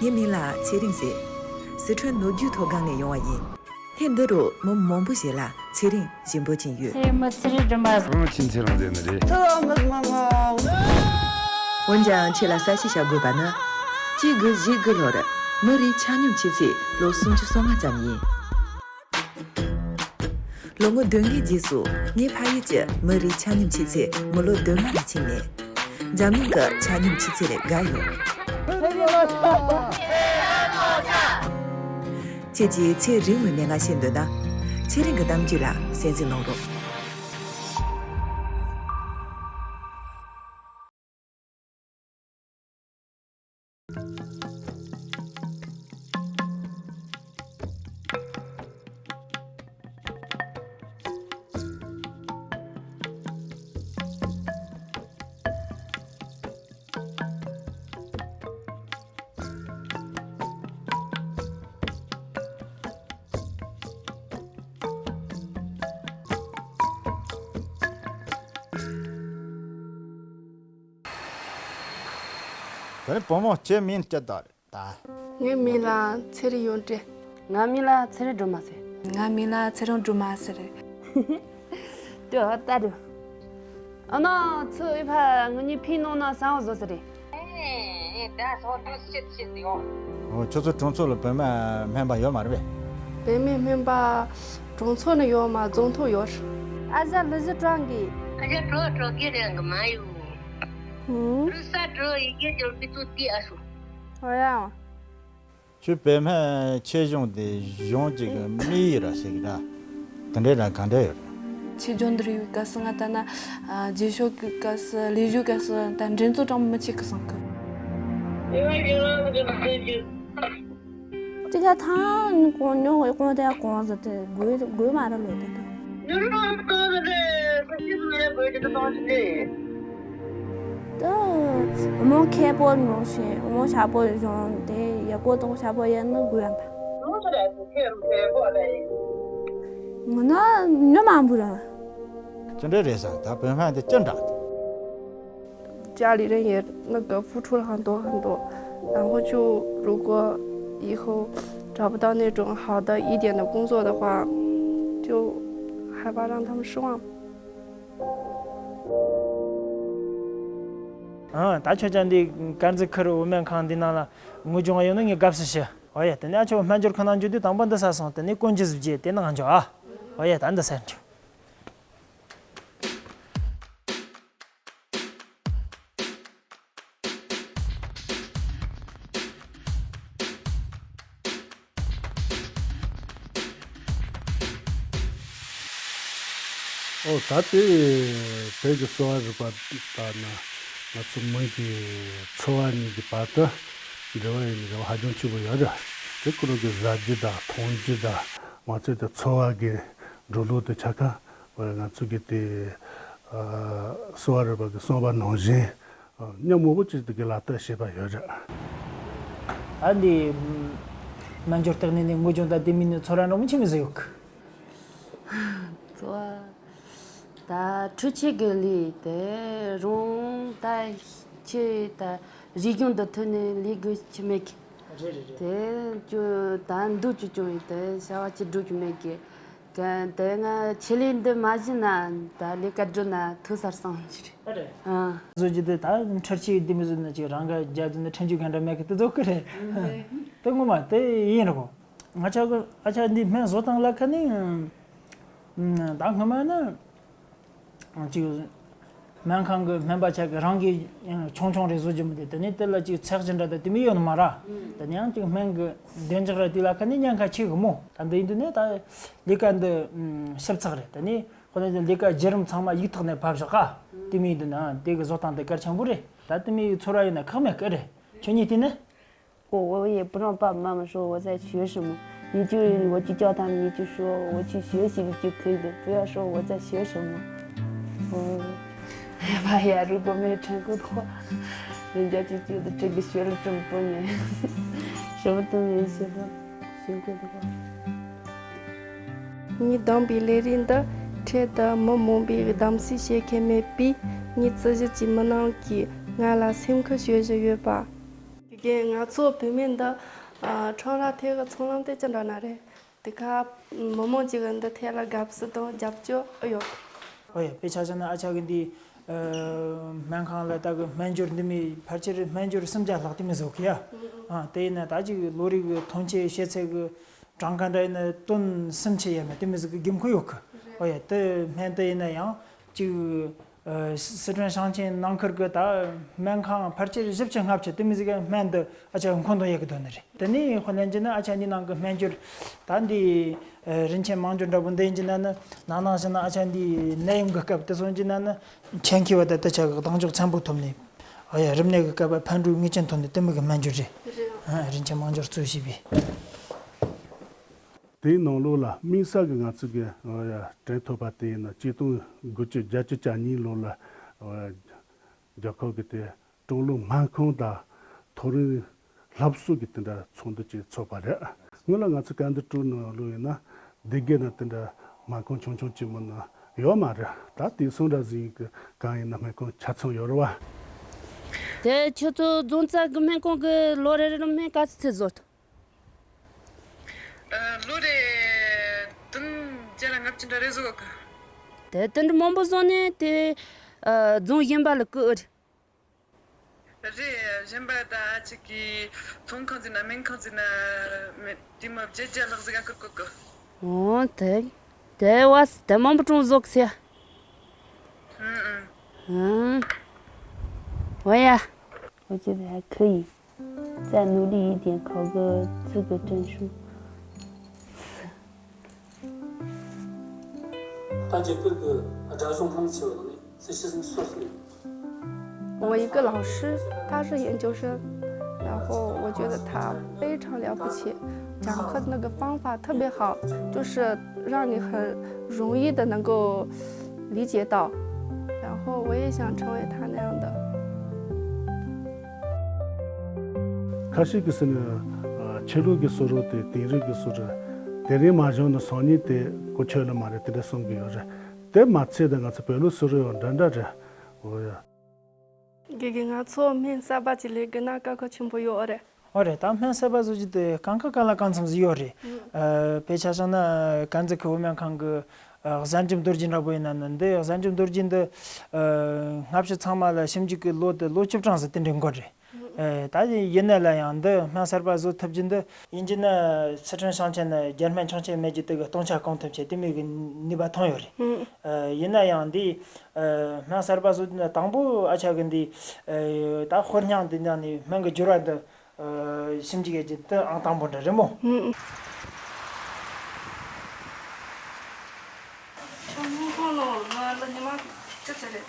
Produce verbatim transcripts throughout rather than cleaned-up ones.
ངའི་མིང་ལ་ཚེ་རིང་ཟེར། སི་ཁྲོན་ནོར་རྒྱུན་མཐོ་སྒང་ནས་ཡོང་བ་ཡིན། ཧེ་འདི་རུ་མི་མང་པོ་ཞིག་ལ་ཚེ་རིང་ཞེས་འབོད་ཀྱིན་ཡོད། ཁྱེད་མི་ཚེ་རིང་སྒྲོལ་མ་ཟེར། ཨང་། ཁྱེད་ཚེ་རིང་ཟེར་ནི་རེད། འོན་ཀྱང་ཁྱེད་ལ་གསལ་བཤད་བྱ་དགོས་པ་ནི། གཅིག་དགུ་བཞི་དགུ་ལོར་མི་རེའི་ཆ་སྙོམས་ཆུ་ཚད་ལོ་སུམ་ཅུ་སོ་ལྔ་ཙམ་ཡིན། ལོ་ངོ་བདུན་ལྔའི་རྗེས་སུ་ངའི་ཕ་ཡུལ་གྱི་མི་རེའི་ཆ་སྙོམས་ཆུ་ཚད་མི་ལོ་བདུན་ལྔ་ལས་ཕྱིན་མེད། འཛམ་གླིང་གི་ཆ་སྙོམས་ཆུ་ཚད་ལས་བརྒལ་ཡོད། ཁྱེད་ཀྱིས་ཚེ་རིང་བའི་མན་ངག་ཤེས་འདོད་ན། ཚེ་རིང་གི་གཏམ་རྒྱུད་ལ་གསན་གཟིགས་གནང་རོགས། ད་ནི་བུ་མོ་ཁྱེད་མིང་ཅི་ལྟ་རེད་ད། ངའི་མིང་ལ་ཚེ་རིང་ཡོན་ཏན། ང་མིང་ལ་ཚེ་རིང་སྒྲོལ་མ་ཟེར། ང་མིང་ལ་ཚེ་རིང་སྒྲོལ་མ་ཟེར། ལྟོས་ཨ་ལྟ་རུ། ཨ་ནི་ཚུ་ཨི་ཕ་ངུ་གཉིས་ཕིན་ནང་ན་སང་བཟོ་ཟེར་རེད། ཨེ་ད་སོ་དུ་ཤིད་ཤིད་ཡོང་། ཨོ་ཁྱོད་ཚོ་གྲོང་ཚོ་ལ་བུད་མེད་སྨན་པ་ཡོད་མ་རེད་པས། བུད་མེད་སྨན་པ་གྲོང་ཚོ་ནས་ཡོད་མ་རྫོང་ཐོག་ཡོད། ཨ་ཟ་ལུ་ཟི་ཀྲང་གི། ཨ་ཟ་གྲོ་གྲོ་གི་རེད་གི་མ་ཡོད། ཧུམ། རུ་ས་གྲོ་ཡི་གེ་ཅོར་པི་ཏུ་ཏི་ཨ་སུ། ཨོ་ཡ། ཁྱོད་བུད་མེད་ཆེ་གཞུང་དེ་གཞུང་གཅིག་གི་མི་ཡི་ར་ཞིག་ར། དེ་འདྲའི་ར་ག་འདྲ་ཡོད་རེད། ཆེ་སྦྱོང་འདིར་ཡོད་སྐབས་སུ་ང་ད་ན་རྗེས་ཤོག་གི་སྐབས་སུ་ལས་ཞུགས་སྐབས་སུ་ད་འགྲན་རྩོད་གྲངས་མི་ཆེ་གི་སོང་གི། དེ་ག་ཐང་གོང་ཉོ་གོང་དེ་གོང་ཟེར་དེ་དགོས་དགོས་མ་རེད་ལོ་དེ་དང་། ད་མོ་ཁེ་པོ་ནོ་ཤེ་མོ་ཤ་པོ་ཡོང་དེ་ཡ་གོ་དང་ཤ་པོ་ཡ་ནི་དགོས་ཡ་ད། ང་ན་ཉོ་མ་འབུ་ར། ཅི་འདྲ་རེད་ཟེར་ད་བོད་སྨན་དེ་ཅི་འདྲ། 家里人也那个付出了很多很多，然后就如果以后找不到那种好的一点的工作的话，就害怕让他们失望。ཨ། ད་ཁྱོད་ཅག་འདི་དཀར་མཛེས་ཁུལ་དབུ་མའི་ཁང་འདི་ནང་ལ་དངོས་སྦྱོང་ཡོང་ན་ངས་དགའ་བསུ་ཞུ། ཨོ་ཡ། དེ་ནས་ཁྱོད་སྨན་སྦྱོར་ཁང་ནང་འཇུག་དུས་དང་པོ་འདི་ཟ་སོང་། དེ་ནས་ཀོན་ཇི་ཟིབ་རྒྱས་དེ་ནང་འཇོག་ཨ། ཨོ་ཡ། ད་འདི་ཟ་འཇོག་ཨོ་ད་དེ་བོད་ཀྱི་གསོ་བ་རིག་པ་དང་ན་ང་ཚོ་མི་གི་འཚོ་བ་གཉིས་ཀྱི་བར་དུ་འབྲེལ་བ་ཡིན་འབྲེལ་བ་ཧ་ཅང་ཆེན་པོ་ཡོད་རེད། དེ་ཁོ་རང་གི་ཟ་རྒྱུ་དང་འཐུང་རྒྱུ་དང་མ་ཚད་དེ་འཚོ་བ་གི་འགྲོ་ལུགས་དེ་ཆ་ག་ང་ཚོ་གི་དེ་གསོ་བ་རིག་པ་གི་གསུངས་པ་ནང་བཞིན་མཉམ་མོ་བོ་ཅིག་དེ་གི་ལག་བསྟར་བྱེད་པ་ཡོད་རེད། ད་འདི་སྨན་སྦྱོར་སྟེགས་ནས་ནི་དངོས་སྦྱོང་དང་དེ་མིན་ནི་ཚོ་ར་འགྲོ་མི་ཆི་མི་ཟིག་ཡོད་གི། ཚོ་ད་འཕྲུལ་ཆས་ཀྱི་ལས་དེ་རུང་ད་ཁྱེད་ད་རིག་གཞུང་དུ་ཐོན་ནས་ལས་དགོས་ཀྱི་མེད་གི། རེད་རེད་རེད། དེ་ཅུ་ད་འདུག་ཅུ་ཅུང་ཡིན་དེ་བྱ་བ་ཅི་འགྲོ་རྒྱུ་མེད་གི། དེ་ང་ཆེད་ལས་འདི་མ་བྱས་ན་ད་ལས་ཀ་སྒྲུབ་ན་ཐུག་སར་སོང་གི་རེད། ཨ་རེད། ཨ། བཟོ་རྒྱུ་དེ་ད་འཕྲུལ་ཆས་འདི་མི་བཟོས་ན་ཅིག་རང་ག་རྒྱ་བཟོས་ན་ཁྲིམས་གཅོད་ག་འདྲ་མེད་གི་དེ་བཟོ་གི་རེད། དེ་ངོ་མ་དེ་ཡིན་རེད་གོ། ང་ཅག་གི་ཨ་ཅག་འདི་སྨན་བཟོ་སྟངས་ལ་ཁ་ནི་ད་སྔ་མ་ནི་ཅིག་སྨན་ཁང་གི་སྨན་པ་ཆག་གི་རང་གི་ཆུང་ཆུང་རེ་བཟོ་རྒྱུ་མི་འདུག་དེ་ནས་དེ་ལ་ཅིག་ཚད་གཞི་འདྲ་དང་དེ་མི་ཡོད་ནི་མ་ར། དེ་ནས་ཡང་ཅིག་སྨན་གི་བདེ་འཇགས་ར་དེ་ལ་ཁ་ནི་ཉེན་ཁ་ཆེ་གི་མོ། ད་འདི་ཡིན་དུས་ནས་ད་ལས་ཀ་འདི་ཞིབ་ཚགས་རེད། དེ་ནས་ཁོ་ནས་ལས་ཀ་བརྒྱུད་རིམ་ཚང་མ་ཡིག་ཐོག་ནས་ཕབ་བཞག་ག་དེ་མི་ཡིན་དུས་ན་དེ་གི་བཟོ་སྟངས་དེ་གལ་ཆེན་པོ་རེད། ད་དེ་མི་ཡིག་ཚོར་བ་ཡིན་ན་ཁག་མེད་གི་རེད། ཁྱོད་གཉིས་དེ་ནས། 我我也不让爸爸妈妈说我在学什么，你就我就叫他们，你就说我去学习就可以了，不要说我在学什么。哦，哎妈呀，如果没有成功的话，人家就觉得这个学了这么多年，什么都没学过，学过的话。 ངས་བདམས་པའི་ལས་རིགས་འདི་འཕྲལ་དུ་མི་མང་པོས་གདམ་གསེས་བྱེད་མཁན་མེད་པས། ངའི་རྩིས་གཞི་གྱི་མི་ནང་གིས་ང་ལ་སེམས་ཁུར་ཞུ་བཞིན་ཡོད་པ། རྒན། ང་ཚོ་བུད་མེད་འདི་ཨ་ཁྲོམ་ར་ཐད་ཀྱི་ཚོང་ལམ་དེ་ཅི་འདྲ་ན་རེད། དེ་ཁ་མི་མང་ཅིག་གིས་འདི་ཐད་ལ་དགའ་བསུ་དང་རྒྱབ་སྐྱོར་ཡོད། ཨོ་ཡ། དཔེ་ཆ་བཞག་ན་ཨ་ཅག་གི་འདི་ཨ་སྨན་ཁང་ལ་ད་གི་སྨན་སྦྱོར་འདི་མི་ཕལ་ཆེར་སྨན་སྦྱོར་སུམ་བརྒྱ་ལྷག་དེ་མི་བཟོ་གི་ཡ། ཨ་དེ་ཡིན་ན་ད་ཅིག་ལོ་རེ་གི་ཐོན་སྐྱེད་བྱེད་ཚད་གི་གྲངས་ཀ་འདྲ་ཡིན་ན་ཏོན་སུམ་ཅུ་ཡས་མས་དེ་མི་ཟིག་གི་དགོས་མཁོ་ཡོད་གི། ཨོ་ཡ། དེ་སྨན་དེ་ཡིན་ན་ཡང་ཅིག་ཨ་སི་ཁྲོན་ཞིང་ཆེན་ནང་ཁུལ་གི་ད་སྨན་ཁང་ཕལ་ཆེར་བཞི་བཅུ་ལྔ་བཅུ་དེ་མི་ཟིག་གི་སྨན་དེ་ཨ་ཅག་མཁོ་འདོན་ཡེད་གི་འདུག་ནི་རེད། དེ་ནས་དཔེ་ལེན་གྱི་ན་ཨ་ཅག་འདི་ནང་གི་སྨན་སྦྱོར་ད་འདི་ཨ་རིན་ཆེན་མང་སྦྱོར་འདྲ་པོ་འདི་ཡིན་གྱི་ན་ནི་ནང་ནང་བཞིན་ན་ཨ་ཅག་འདི་ནད་ཡམས་གི་སྐབས་དེ་སོང་གྱི་ན་ནི་ཆེད་མཁས་པ་དང་དེ་ཆ་གི་གདེང་འཇོག་ཚན་པོ་ཐོབ་ནས། ཨ་ཡ། རིམས་ནད་ཀྱི་སྐབས་ཕན་འབྲས་ངེས་ཅན་ཐོན་ནས་དེ་མོ་གི་སྨན་སྦྱོར་རེད། རེད། ཨ་རིན་ཆེན་མང་སྦྱོར་གཙོས་བྱས་པའི། དེའི་ནང་ལོགས་ལ་དམིགས་བསལ་གྱི་ང་ཚོ་གི་ཨ་ཡ་དྲན་ཐོབ་པ་དེ་ཡིན་ན་ཆིག་སྟོང་དགུ་བརྒྱ་བརྒྱད་ཅུ་གྱ་གཉིས་ལོ་ལ་ཨ་རྒྱལ་ཁབ་ཀྱི་དེ་ཀྲུང་ལུགས་སྨན་ཁང་དང་མཐོ་རིམ་སློབ་གསོ་གི་དེ་འདྲ་ཚོགས་འདུ་ཅིག་ཚོགས་པ་རེད། སྔོན་ལ་ང་ཚོ་བཀའ་འདུན་དྲུག་ནང་ལོགས་ཡིན་ན་སྡེ་དགེ་ན་དེ་འདྲ་སྨན་ཁང་ཆུང་ཆུང་ཅིག་མིན་ན་ཡོད་མ་རེད། ད་དེང་སང་འདྲ་ཟིག་གི་གང་ཡིན་ན་སྨན་ཁང་ཆ་ཚང་ཡོད་རེད་བ། དེ་ཁྱོད་ཚོ་རྫོང་རྩ་གི་སྨན་ཁང་གི་ལོ་རེ་རེ་ལ་སྨན་ག་ཚོད་ཚོད་བཟོ་ཐུབ། ཨ། ལོ་རེ་ཏུན་བརྒྱ་ལ་ལྔ་བཅུ་འདྲ་རེ་བཟོ་གི། དེ་ཏུན་མང་པོ་བཟོ་ནས་དེ་ཨ་རྫོང་གཞན་པ་ལ་བསྐུར། རེད། གཞན་པ་ད་ཨ་ཅིག་གི་ཚོང་ཁང་ཟིག་ན་སྨན་ཁང་ཟིག་ན་མེད་དེ་མོ་བརྒྱད་བརྒྱ་ལྷག་ཟིག་ག་བསྐུར་གོ་གི། འོ་དེ་དེ་བ་དེ་མང་པོ་ཀྲུང་བཟོ་གི་ཟེར། ཨུ་ཨུ། ཨུ། འོ་ཡ། 我觉得还可以，再努力一点，考个资格证书。 ད་རྒྱ་གར་གྱི་སྒྲ་གཞུང་ལྷུང་ཆེ་བ་ནི་སི་ཤི་སོ་སོ། 我一个老师，他是研究生，然后我觉得他非常了不起，讲课的那个方法特别好，就是让你很容易的能够理解到，然后我也想成为他那样的。 ཁ་ཤས་ཀྱིས་ཟེར་ན་ཨ་ཆོས་ལུགས་ཀྱི་སྲོལ་རོ་དེ་དིང་རི་གི་སྲོལ་རོ་དེ་རིང་མ་བྱུང་ན་སང་ཉིན་དེ་གོ་ཆོད་ནི་མ་རེད་དེ་འདྲ་གསུང་གི་ཡོད་རེད། དེ་མ་ཚད་ད་ང་ཚོ་བོད་ལུགས་སྲོལ་རོ་ཡང་འདྲ་འདྲ་རེད། འོ་ཡ། དགེ་རྒན། ང་ཚོ་སྨན་གསར་པ་ཅིག་ལས་དགོས་ན་དཀའ་ཁག་ཆེན་པོ་ཡོད་རེད། འོ་རེད། ད་སྨན་གསར་པ་བཟོ་རྒྱུ་དེ་གང་ག་གང་ལ་གང་འཚམ་ཟིག་ཡོད་རེད། ཨ་དཔེ་ཆ་བཞག་ན་དཀར་མཛེས་ཁུལ་བོད་སྨན་ཁང་གི་ཨ་གཟན་ལྕམ་རྡོ་རྗེ་འདྲ་པོ་ཡིན་ན་ནི་འདི་གཟན་ལྕམ་རྡོ་རྗེ་འདི་ཨ་སྔ་ཕྱི་ཚང་མ་ལ་ཞིབ་འཇུག་གི་ལོ་དེ་ལོ་བཅུ་གྲངས་ཟིག་དེ་འདྲའི་འགོར་རེད། ཨེ། ད་ཡིན་ནའི་ལ་ཡང་འདི་སྨན་གསར་པ་བཟོ་ཐུབ་རྒྱུ་འདི་ཡིན་གྱི་ན་སི་ཁྲོན་ཞིང་ཆེན་ནི་རྒྱལ་སྨན་ཆུང་ཆེ་མེད་རྒྱུ་དེ་གི་སྟོང་ཆ་སྐོང་ཐུབ་ཆེད་དེ་མོ་གི་ནུས་པ་ཐོན་ཡོད་རེད། ཨེ། ཡིན་ན་ཡང་འདི་ཨེ་སྨན་གསར་པ་བཟོ་དུས་ན་དང་པོ་ཨ་ཅག་གི་འདི་ཨེ་ད་དཔེ་རྙིང་འདི་ནང་ནས་སྨན་གི་སྦྱོར་བ་འདི་ཨེ་ཞིབ་འཇུག་ཡེད་རྒྱུ་འདི་ཨང་དང་པོ་འདྲ་རེད་མོ། ཁྱོད་སྨན་ཁང་ནང་ང་ལ་ཉི་མ་ཅི་ཚེ་རེད།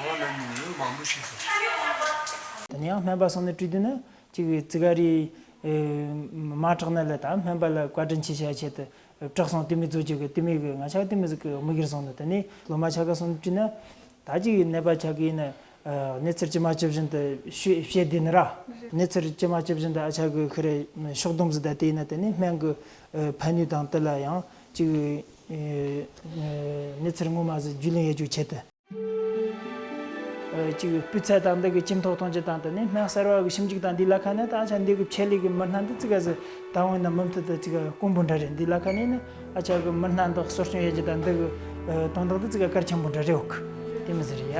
ང་ལ་ཉི་མ་མང་པོ་ཞིག་ཟེར། དེ་ནས་ཡང་སྨན་པ་སོང་ནས་དྲིས་དུས་ན་གཅིག་ཙི་ག་རི་ཨེ་མ་དྲག་ན་ལ་ད་སྨན་པ་ལ་བཀའ་དྲིན་ཆེ་ཞུ་ཆེད་དུ་དྲག་སོང་དེ་མོ་བཟོ་རྒྱུ་གི་དེ་མོ་གི་ང་ཆ་དེ་མོ་ཟིག་གི་དམིགས་ཡུལ་སོང་ནི། དེ་ནས་སློབ་མ་ཆ་ག་སོང་ནས་དྲིས་ན་ད་གཅིག་ནད་པ་ཆ་གི་ཡིན་ན་གནས་ཚུལ་ཇི་མ་ཇི་བཞིན་དུ་བཤད་བཤད་བསྡད་ནི་ར། གནས་ཚུལ་ཇི་མ་ཇི་བཞིན་དུ་ཨ་ཅག་གི་ཁི་རེ་ཕྱོགས་བསྡོམས་ཟིག་ད་དེ་ཡིན་ན་དེ་ནས་སྨན་གི་ཕན་ནུས་དང་དེ་ལ་ཡང་གཅིག་གནས་ཚུལ་ངོ་མ་ཟིག་རྒྱུས་ལོན་ཡེད་རྒྱུ་ཆེད་དུ། ཨ་གཅིག་སྤུས་ཚད་དང་འདི་གི་ཇེ་མཐོ་གཏོང་རྒྱུ་དང་དེ་ནས་སྨན་གསར་བ་གི་ཞིབ་འཇུག་དང་འདི་ལ་ཁ་ནས་ད་ཆ་འདི་གི་ཆེད་ལས་གི་མི་སྣ་འདི་ཙི་ག་ཟིག་ད་འོང་ན་མུ་མཐུད་དུ་ཙི་ག་དཀོན་པོ་འདྲ་རེད། འདི་ལ་ཁ་ནས་ནི་ཨ་ཅག་གི་མི་སྣ་འདི་གསོ་སྐྱོང་ཡེད་རྒྱུ་དང་འདི་གི་ཨ་དོན་དག་འདི་ཙི་ག་གལ་ཆེན་པོ་འདྲ་རེད་འོག་དེ་མི་ཟེར་ཡ།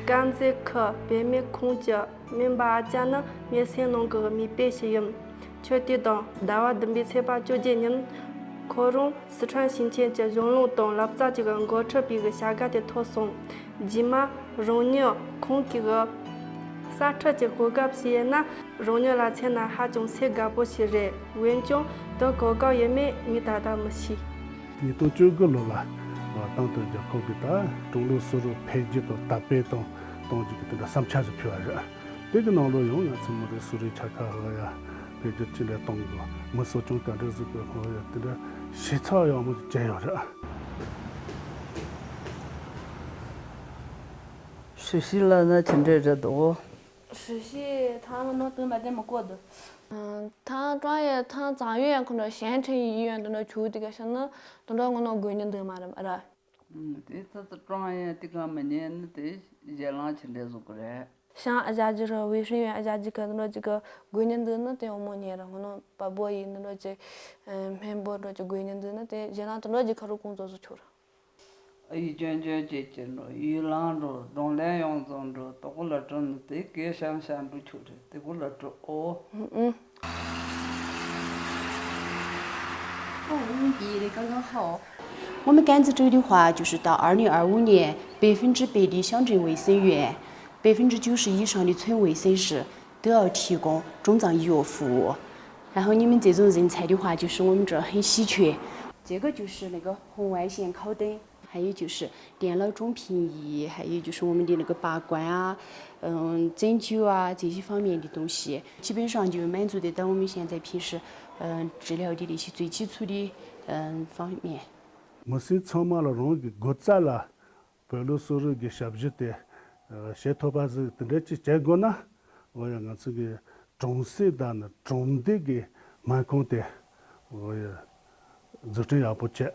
དཀར་མཛེས་ཁུལ་བུད་མེད་ཁང་གི་སྨན་པ་ཨ་ཅག་ནི་ངའི་སེམས་ནང་གི་མིག་དཔེ་ཞིག་ཡིན། ཆུ་དུས་དང་ཟླ་བ་བདུན་པའི་ཚེས་པ་བཅོ་བརྒྱད་ཉིན། ཁོ་རང་སི་ཁྲོན་ཞིང་ཆེན་གྱི་གཞུང་ལམ་དང་སློབ་གྲྭ་གཅིག་གི་འགོ་ཁྲིད་པའི་གི་བྱ་དགའ་དེ་ཐོབ་སོང་། རྗེས་མ་རང་ཉིད་ཁོང་གི་གི་གསར་ཁྲིད་ཀྱི་གོ་སྐབས་ཤིག་ཡོད་ན་རང་ཉིད་ལ་མཚོན་ན་ཧ་ཅང་སེམས་དགའ་པོ་ཞིག་རེད། འོན་ཀྱང་དེ་གོ་སྐབས་ཡོད་མེད་ངས་ད་ལྟ་མི་ཤེས། ཉིས་སྟོང་བཅུ་དགུ་ལོ་ལ་ཏང་དང་རྒྱལ་ཁབ་ཀྱིས་ད་ཀྲུང་ལུགས་སུ་རུ་འཕེལ་རྒྱས་དང་དར་སྤེལ་དང་གཏོང་རྒྱུ་གི་དེ་འདྲ་བསམ་འཆར་ཞིག་ཕུལ་བ་རེད། དེ་གི་ནང་ལོ་ཡང་ང་ཚོ་མི་རིགས་སུ་རིག་ཆ་ཁ་ཧོ་ཡ་འཕེལ་རྒྱས་ཅི་འདྲ་གཏོང་དགོས། མི་གསོ་སྐྱོང་ག་འདྲ་བཟོ་དགོས་ཧོ་ཡ་དེ་འདྲ་ཞིབ་ཚགས་ཡག་མོ་བྱས་ཡོད་རེད། ཧྲི་ཤི་ལ་ན་ཅི་འདྲ་རེད་འདུག་ཧྲི་ཤི་ཐང་ནོ་དུ་མ་དེ་མ་གོ་འདུག་ཐང་ཀྲང་ཡ་ཐང་ཙང་ཡོད་ཡང་ཁོ་ནོ་ཞན་ཁྲེ་ཡི་ཡོད་འདུག་ནོ་ཆུ་དེ་ག་ཤ་ན་དུ་འགྲོ་ངོ་ནོ་དགོས་ཉིན་འདུག་མ་རེད་ར། དེ་ད་ད་ཀྲང་ཡ་དེ་ག་མ་ཉན་ནི་དེ་ཞལ་ལང་ཅི་འདྲ་བཟོ་གི་རེད། ཤང་ཨ་ཞང་རྒྱུ་ར་ཝེ་ཧྲིན་ཡོན་ཨ་ཞང་རྒྱུ་ག་འདི་འདྲ་ཅིག་གི་དགོས་ཉེན་འདུག་ན་དེ་འོ་མོ་ཉེ་ར་ཧོ་ནོ་པ་བོ་ཡིན་འདི་འདྲ་ཅིག་སྨན་པོ་འདྲ་ཅིག་དགོས་ཉེན་འདུག་ན་དེ་གཞན་ལ་དེ་འདྲ་ཅིག་ཁ་རུ་ཀོང་ཙོ་སུ་ཆུ་ར། 一卷卷接近了，一浪着，中来洋中着，都过了中，得给想想着去的，得过了中哦。嗯嗯。哦，我们毕业的刚刚好。我们甘孜州的话，就是到二零二五年百分之百的乡镇卫生员，百分之九十以上的村卫生室都要提供中藏医药服务。然后你们这种人才的话，就是我们这儿很稀缺。这个就是那个红外线烤灯。 还有就是电脑中平仪，还有就是我们的那个拔罐啊，嗯，针灸啊这些方面的东西，基本上就满足得到我们现在平时嗯治疗的那些最基础的嗯方面。མི་སེར་ཚང་མ་ལ་རང་གི་སྒོ་རྩ་ལ་བོད་ལུགས་གསོ་རིག་གི་ཞབས་ཞུ་དེ་བྱེད་ཐུབ་པ་ཟིག་དེ་འདྲ་ཅིག་བྱེད་དགོས་ན། འོ་ཡ། ང་ཚོ་གི་གྲོང་གསེབ་དང་ནི་གྲོང་སྡེ་གི་སྨན་ཁང་དེ་འོ་ཡ་འཛུགས་སྐྲུན་ཡག་པོ་བྱས།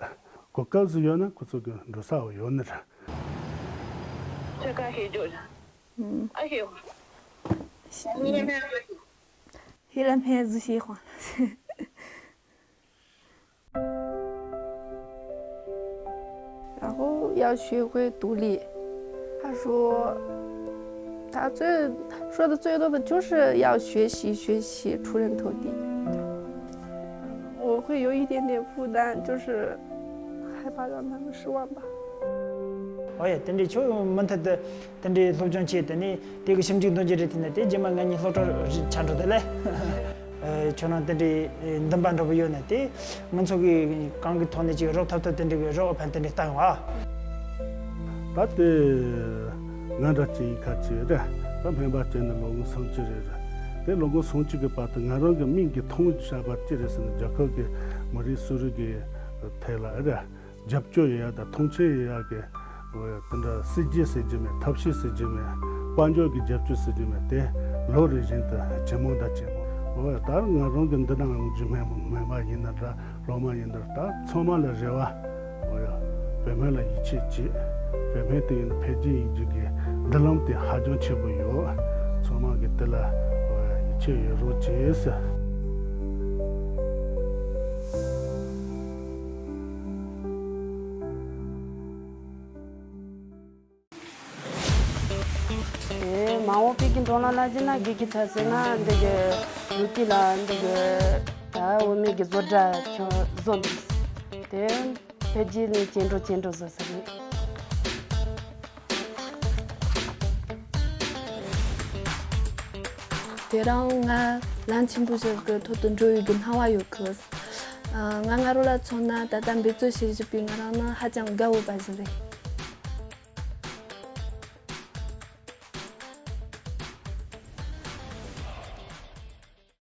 གོ་སྐབས་ཟིག་ཡོད་ན་ཁོ་ཚོ་གི་འགྲོ་ས་འོ་ཡོད་ནི་རེད། ཁྱེད་ཀ་ཧེ་ཇོ། ཨ་ཧེ། ཧི་ལ་ཕན་ཟི་ཤེས་ཧོང་། 然后要学会独立。他说，他最说的最多的就是要学习，学习，出人头地。我会有一点点负担，就是害怕让他们失望吧。 ཨོ་ཡ། དེ་འདྲའི་ཆོས་མུ་མཐུད་དུ་དེ་འདྲའི་སློབ་སྦྱོང་བྱས། དེ་ནས་དེ་གི་ཞིབ་འཇུག་འདོན་རྒྱུ་རེད། དེ་ནས་དེ་རྗེས་མ་ང་གཉིས་སློབ་གྲྭ་རེ་ཆ་འགྲོ་དེ་ལས། ཨ། ཁྱོད་རང་དེ་འདྲའི་འདུན་པ་འདྲ་པོ་ཡོད་ན་དེ་ང་ཚོ་གི་གང་གི་ཐོག་ནས་ཅིག་རོགས་ཐབས་ཐབས་དེ་འདྲའི་གི་རོགས་ཨ་ཕན་དེ་འདྲའི་བཏང་ཡོང་ཨ། ད་དེ་ང་འདྲ་ཅིག་ཡིན་ཁ་ཅིག་རེད། ད་སྨན་པ་བྱས་ནས་ལོ་ངོ་སུམ་ཅུ་རེད་རེད། དེ་ལོ་ངོ་སུམ་ཅུ་གི་བར་དུ་ང་རང་གི་མིག་གིས་མཐོང་བཞག་པ་ཅི་རེད་ཟེར་ན། རྒྱལ་ཁབ་ཀྱི་མི་རིགས་གསོ་རིག་གི་ཐད་ལ་རེད། རྒྱབ་སྐྱོར་ཡོད་ཡ་དང་མཐོང་ཆེན་ཡོད་ཡ་གི་འོ་ཡ། དེ་འདྲ་སྲིད་ཇུས་ཟེར་རྒྱུ་མེད། ཐབས་ཤེས་ཟེར་རྒྱུ་མེད། དཔལ་འབྱོར་གྱི་རྒྱབ་སྐྱོར་ཟེར་རྒྱུ་མེད། དེ་ལོ་རེ་བཞིན་དུ་ཇེ་མང་དང་ཇེ་མང་། འོ་ཡ། ད་ང་རང་གི་འདི་ན་ཡོང་རྒྱུ་མེད་མོ། སྨན་པ་ཡིན་ན་འདྲ། སློབ་མ་ཡིན་ན་འདྲ། ད་ཚང་མ་ལ་རེ་བ། འོ་ཡ། བོད་སྨན་ལ་ཡིད་ཆེས་བྱེད། བོད་སྨན་དེ་ཡིན་ན་འཕེལ་རྒྱས་ཡིན་རྒྱུ་གི་མདུན་ལམ་དེ་ཧ་ཅང་ཆེན་པོ་ཡོད། ཚང་མ་གི་དེ་ལ་འོ་ཡ་ཡིད་ཆེས་ཡོད་རོགས་བྱེད་ཟེར། དེ་མ་འོངས་པའི་གི་འགྲོ་ལམ་ལ་བརྩིས་ན། དགེ་རྒན་ཐ་ཟེར་ན་འདི་གི་ལོ་དུས་ལ་འདི་གི་ད་བུད་མེད་ཀྱི་བཟོ་གྲྭ་ཁྱོད་བཟོ་འདུག། དེ་འཕེལ་རྒྱས་ནས་སྐྱེ་འགྲོ་སྐྱེ་འགྲོ་བཟོ་ས་རེད། དེ་རིང་ང་ལམ་ཆེན་པོ་ཞིག་གི་ཐོག་ཏུ་འགྲོ་བའི་གི་སྣང་བ་ཡོད་གི། ང་ང་རང་ལ་མཚོན་ན་ད་ལྟ་འབད་རྩོལ་བྱེད་བཞིན་པའི་ང་རང་ནི་ཧ་ཅང་དགའ་འོས་པ་ཞིག་རེད།